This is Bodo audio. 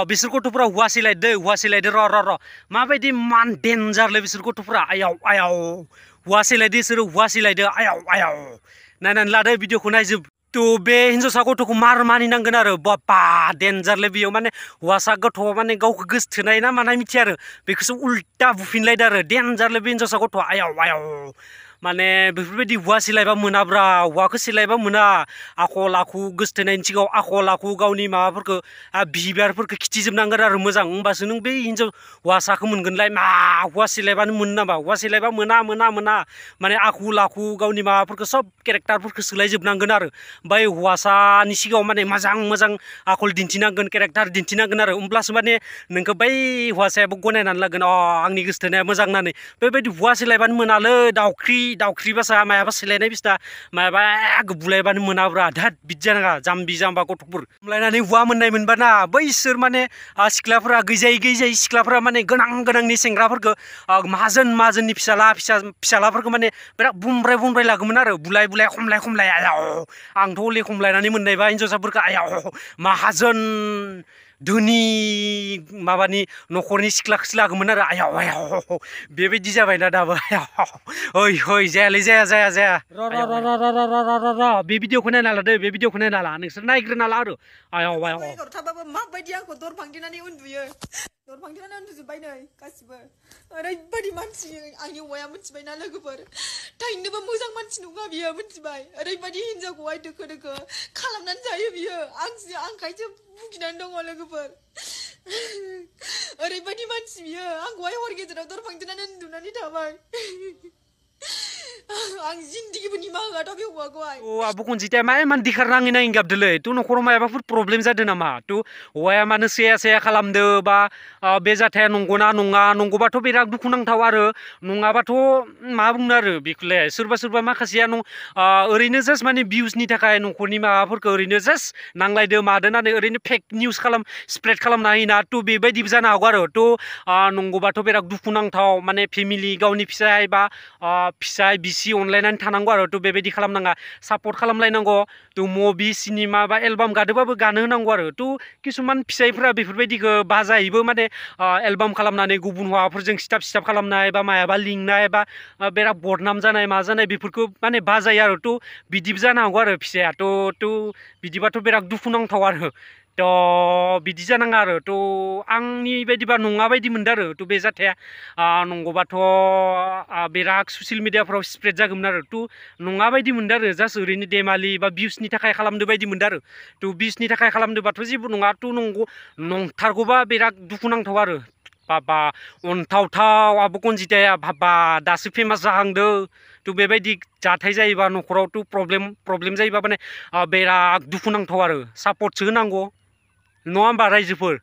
बिसोर गथ'फोरा हुवासिलायदो र माबायदि मान डेन्जारलै बिसोर गथ'फोरा आयाव आयाव हुवासिलायदो बिसोरो हुवासिलायदो आयाव आयाव नायनानै लादो भिडिअखौ नायजोब थ' बे हिन्जावसा गथ'खौ मार मानिनांगोन आरो बाबा डेन्जारलै बेयाव माने हुवासा गथ' माने गावखौ गोसथोनाय ना मानाय मिथिया आरो बेखौसो उल्टा बुफिनलायदो आरो डेन्जारलै बे हिन्जावसा गथ'आ आयाव आयाव माने बेफोरबायदि हुवा सिलायबा मोनाब्रा हुवाखौ सिलायबा मोना आखल आखु गोसथोनायनि सिगाङाव आखल आखु गावनि माबाफोरखौ बिबारफोरखौ खिथिजोबनांगोन आरो मोजां होमबासो नों बे हिन्जाव हौवासाखौ मोनगोनलाय मा हुवा सिलायबानो मोनो नामा हुवा सिलायबा मोना माने आखल आखु गावनि माबाफोरखौ सब केरेक्टारफोरखौ सोलायजोबनांगोन आरो ओमफ्राय हौवासानि सिगाङाव माने मोजां आखल दिन्थिनांगोन केरेक्टार दिन्थिनांगोन आरो होमब्लासो माने नोंखौ बै हौवासायाबो गनायनानै लागोन आंनि गोसथोनाया मोजां होननानै बेबायदि हुवा सिलायबानो मोनालै दाउख्रि बासा मायाबा सोलायनाय बिस्था मायाबा बुलायबानो मोनाब्रा धाद बिदि जानाङा जाम्बि जाम्बा गथ'फोर होमलायनानै हुवा मोननाय मोनबाना बैसोर माने सिख्लाफोरा गैजायै सिख्लाफोरा माने गोनांनि सेंग्राफोरखौ माहाजोननि फिसालाफोरखौ माने बिराद बुंब्राय लागोमोन आरो बुलाय खमलाय आयाव आंथ' हले खमलायनानै मोननायबा हिन्जावसाफोरखौ आयाव माहाजोन धोनि माबानि न'खरनि सिख्लाखौसो लागोमोन आरो आयाव बेबायदि जाबायना दाबो ओइ जायालै जाया र बे भिडिअखौ नायना लादो बे भिडिअखौ नायना ला नोंसोर नायग्रोना ला आरो आयाव थाबाबो माबायदि आंखौ दर फांथेनानै उन्दुयो दर फांथेनानै उन्दुजोब्बाय नै गासिबो ओरैबायदि मानसि आंनि हौवाया मिथिबायना लोगोफोर थाइनोबो मोजां मानसि नङा बियो मिथिबाय ओरैबायदि हिन्जावखौहाय दोखो खालामनानै जायो बियो आंखायसो भुगिनानै दङ लोगोफोर ओरैबायदि मानसि बियो आंखौहाय हर गेजेराव दर फांथेनानै उन्दुनानै थाबाय आं जिन्दगिबो निमाहा होआथ' बे हौवाखौहाय आबो खनजिताया मा इमान दिखार नाङै गाबदोलै थ' न'खराव मायाबाफोर प्रब्लेम जादों नामा थ' हौवाया मानो सेया खालामदो बा बे जाथाया नंगौना नङा नंगौबाथ' बिराद दुखुनांथाव आरो नङाबाथ' मा बुंनो आरो बेखौलाय सोरबा माखासेया ओरैनो जास्ट माने भिउसनि थाखाय न'खरनि माबाफोरखौ ओरैनो जास्ट नांलायदो मादो होननानै ओरैनो फेक निउस स्प्रेड खालामना होयोना थ' बेबायदिबो जानो हागौ आरो थ' नंगौबाथ' बिराद दुखुनांथाव माने फेमिलि गावनि फिसाय बा फिसाय बिसि अनलायनानै थानांगौ आरो थ' बेबायदि खालामनाङा सापर्ट खालामलायनांगौ थ' मुभि सिनेमा बा एलबाम गादोबाबो गानो होनांगौ आरो थ' किसुमान फिसायफोरा बेफोरबायदिखौ बाजायैबो माने एलबाम खालामनानै गुबुन हौवाफोरजों सिथाब खालामनाय बा मायाबा लिंनाय बा बिराद बदनाम जानाय मा जानाय बेफोरखौ माने बाजायो आरो थ' बिदिबो जानो हागौ आरो फिसाया थ' बिदिबाथ' बिराद दुखुनांथाव आरो थ' बिदि जानाङा आरो थ' आंनि बायदिबा नङा बायदि मोनदों आरो थ' बे जाथाया नंगौबाथ' बिराद ससियेल मिडियाफ्राव स्प्रेड जागौमोन आरो थ' नङा बायदि मोनदों आरो जास्ट ओरैनो देमालि बा भिउसनि थाखाय खालामदो बायदि मोनदों आरो थ' भिउसनि थाखाय खालामदोबाथ' जेबो नङा थ' नंथारगौबा बिराद दुखुनांथाव आरो बाबा अनथावथाव आबो खनजिताया बाबा दासो फेमास जाहांदो थ' बेबायदि जाथाय जायोबा न'खरावथ' प्रब्लेम जायोबा माने बिराद दुखुनांथाव आरो सापर्टसो होनांगौ नङा होमबा रायजोफोर